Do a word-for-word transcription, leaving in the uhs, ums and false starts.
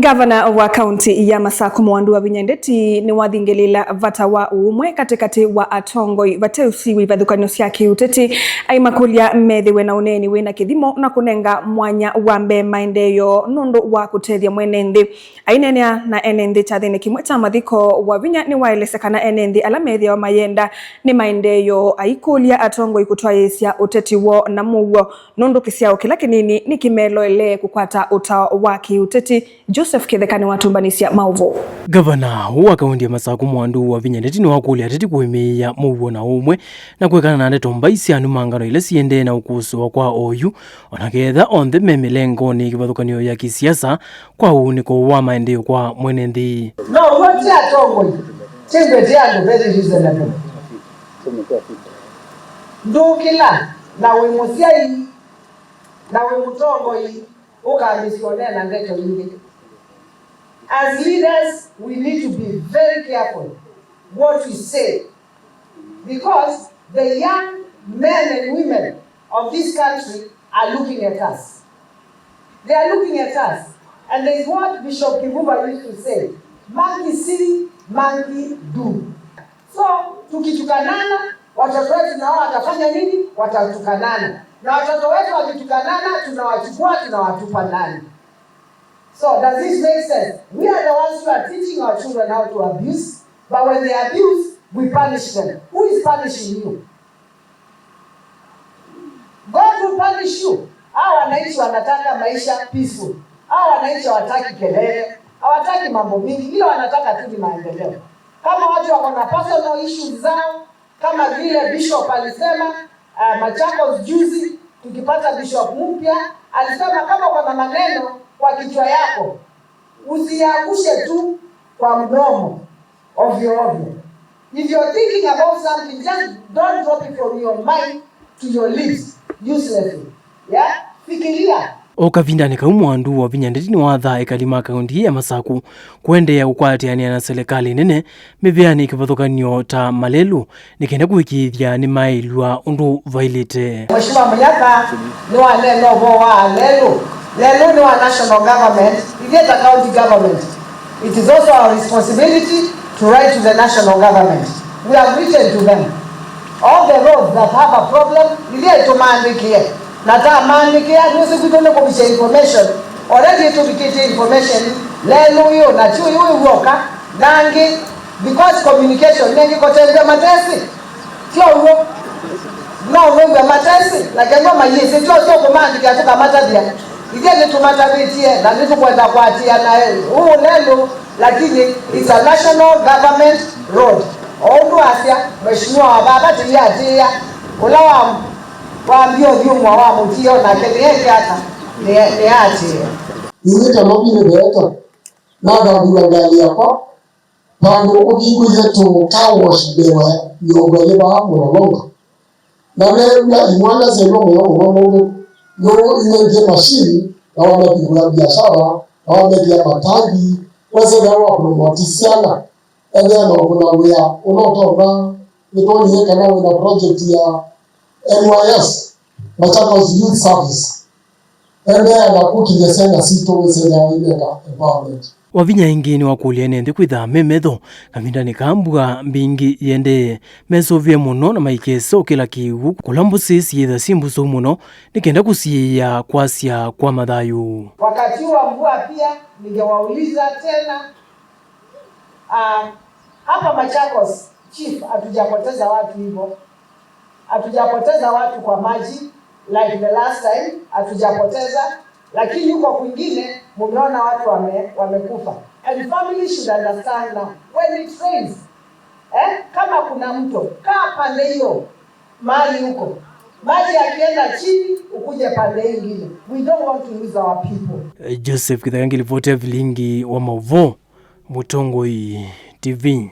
Ngavana wa kaunti ya Masaku Mwandu Wavinya Ndeti nĩwathingĩlĩĩla vata wa ũũmwe katĩkatĩ wa atongoi vate ũsĩ wa ivathũkany'o sya kĩũteti, aimakũlya methĩwe na ũneeni wĩna kĩthimo na kũnenga mwanya wa mbee maendeeo nũndũ wa kũtethya mwene nthĩ. Aineenea na ene nthĩ kyathĩnĩ kĩmwe kya mathiko, Wavinya nĩwaelesya kana ene nthĩ ala methĩawa mayenda nĩ maendeeo, aikũlya atongoi kũtwaĩĩsya ũteti woo na mũuo, nũndũ kĩsyao kĩla kĩnini nĩkĩmeloelee kũkwata ũtao wa kĩũteti. Joseph Kĩtheka nĩwatũmbanĩsya maũvoo. Ngavana ũũ wa kaunti ya Masaku Mwandu Wavinya Ndeti nĩwakũlya ateti kũĩmĩĩa mũuo na ũũmwe na kwĩkana na ndeto mbai sya nũmangano ila siendee na ũkũsũwa kwa oyu, o na ketha onthe me mĩlengonĩ ya kĩvathũkany'o ya kĩsiasa kwa ũunĩko wa maendeeo kwa mwene nthĩ. No w'o ti atongoi, ti mbeti andũ very reasonable. Ndũkĩla na wĩ mũsyai na wĩ mũtongoi ũkambĩsya ũneena ndeto ingĩ. As leaders, we need to be very careful what we say, because the young men and women of this country are looking at us. They are looking at us. And there is what Bishop Kivuva used to say, "Monkey see, monkey do." So, tukitukanana, watoto wetu nao watafanya nini? Watatukanana. Na watoto wetu wakitukanana, tunawachukua, tunawatupa ndani. So, does this make sense? We are the ones who are teaching our children how to abuse, but when they abuse, we punish them. Who is punishing you? God will punish you. Hawa wananchi wanataka maisha peaceful. Hawa wananchi hawataki kelele, hawataki mambo mingi, ile wanataka tu ni maendeleo. Kama watu wako na personal issues zao, kama vile bishop alisema, uh, Machakos juzi, tukipata bishop mpya, alisema kama uko na maneno kwa kichwa yako, usiangushe tu kwa mdomo ovyo ovyo. If you're thinking about something, just don't drop it from your mind to your lips uselessly. Yeah? Fikiria. O kavindanĩ kau, Mwandu Wavinya Ndeti nĩwathaa ekali ma kaunti ya Masaku kũendeea kũkwatĩanĩa na selekalĩ nene mĩvĩanĩ kĩvathũkany'o ta malelũ, nĩ kenda kũĩkĩĩthya nĩmaĩlw'a ũndũ vaĩlĩte. Mheshimiwa Mũnyaka nĩwaneena ũvoo wa lelũ. Lelũ nĩ wa national government, ithyĩ ta county government. It is also our responsibility to write to the national government. We have written to them. All the roads that have a problem, ithyĩ tũmaandĩkĩe. Na twamaandĩkĩa, nĩwĩsĩ kwitũ nĩ kũvikya information. Already tũvikĩtye information, lelũ ũyũ, na ti ũyũ wĩ w'oka, na angĩ, because communication nĩngĩ kotembea matesĩ. Ti ũw'o? No wĩw'e matesĩ, na kethwa mayĩsĩ, ti ũseo kũmaandĩkĩa tũkamatavya. Ithyĩ nĩtũmatavĩtye, na nĩtũkwenda kũatĩĩa na ũũ lelũ, lakini it's a national government road. O ũndũ wasya, Mheshimiwa wa vava tĩyĩatĩĩa, ũla wa, wambie ũthyũmũa wa mũtio, nake nĩeke ata? Nĩ-, nĩatĩĩe. Inyita mavine veeka, nathambĩw'a ngalĩ yakwa, vandũ ũvingũie tũ car wash mbee wa mĩongo ĩlĩ vaa Mũlolongo. Na neew'a imwana syaĩlwe mũno mũno nũndũ nũinengie machine na wamavingũĩa biashara, na wamekĩa matangi, wesethĩa wa promote syana, ethĩa na ũkũna wĩa ũla ũtonya. Nĩtwonie kana wĩna project ya N Y S, Machakos Youth Service. Endeea na kũkĩlya syana sitũ wĩsĩlea waineka empowerment. Wavinya ĩngĩ nĩwakũlya ene nthĩ kwĩthaa me metho kavindanĩ ka mbua mbingĩ ĩendee, mesũvĩe mũno na maikese ũkĩla kĩw'ũ kũla mbũsĩ syĩtha syĩ mbusũu mũno, nĩ kenda kũsiĩĩa kwasya kwa mathayũ. Wakati huu wa mvua pia, ningewauliza tena, ah, hapa Machakos, Chief, hatujapoteza watu hivyo. Hatujapoteza watu kwa maji like the last time, hatujapoteza, lakini huko kwingine mumeona watu wame-, wamekufa. And families should understand now, when it rains, eh, kama kuna mto, kaa pande hiyo mahali huko. Maji yakienda chini, ukuje pande hii ingine. We don't want to lose our people. Joseph Kĩtheka ngĩlipoti ya vilingi wa maũvoo, Mũtongoi T V.